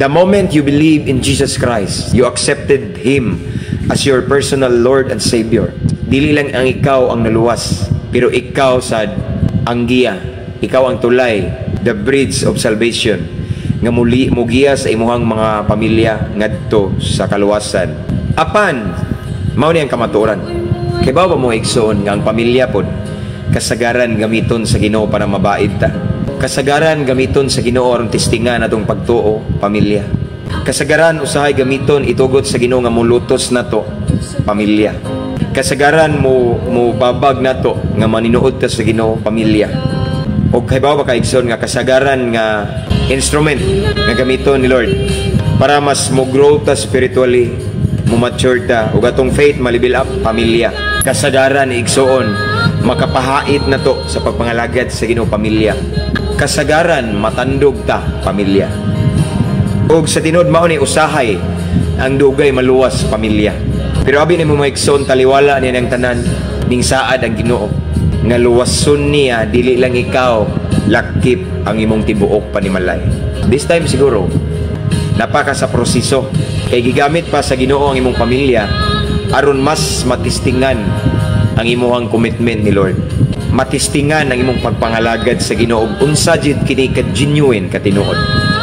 The moment you believe in Jesus Christ, you accepted Him as your personal Lord and Savior. Dili lang ang ikaw ang naluwas, pero ikaw sad ang giya, ikaw ang tulay, the bridge of salvation nga muli mugiya sa imuhang mga pamilya ngadto sa kaluwasan. Apan mao ni ang kamatuoran. Kay ba mo, igsoon, nga ang pamilya pod kasagaran gamiton sa Ginoo para mabaid ta? Kasagaran gamiton sa Ginoo aron testingan atong pagtuo, pamilya. Kasagaran usahay gamiton, itugot sa Ginoo nga mulutos nato, pamilya. Kasagaran mo mo babag nato nga maninuod ta sa Ginoo, pamilya. Og kahibaw ba ka, igsoon, nga kasagaran nga instrument nga gamiton ni Lord para mas mo grow ta spiritually, mo mature ta ug atong faith ma-level up, pamilya? Kasagaran, igsoon, makapahait na to sa pagpangalagad sa Ginoo, pamilya. Kasagaran matandog ta, pamilya. Ug sa tinuod, mao ni usahay ang dugay maluwas, pamilya. Pero abi nimo, mga igsoon, taliwala niya ng tanan, ning saad ang Ginoo nga luwason niya dili lang ikaw, lakip ang imong tibuok panimalay. This time siguro napaka sa proseso kay gigamit pa sa Ginoo ang imong pamilya aron mas matistingan ang imuhang commitment ni Lord, matistingan ang imong pagpangalagad sa Ginoo ug unsa jud kini ka genuine, katinuod.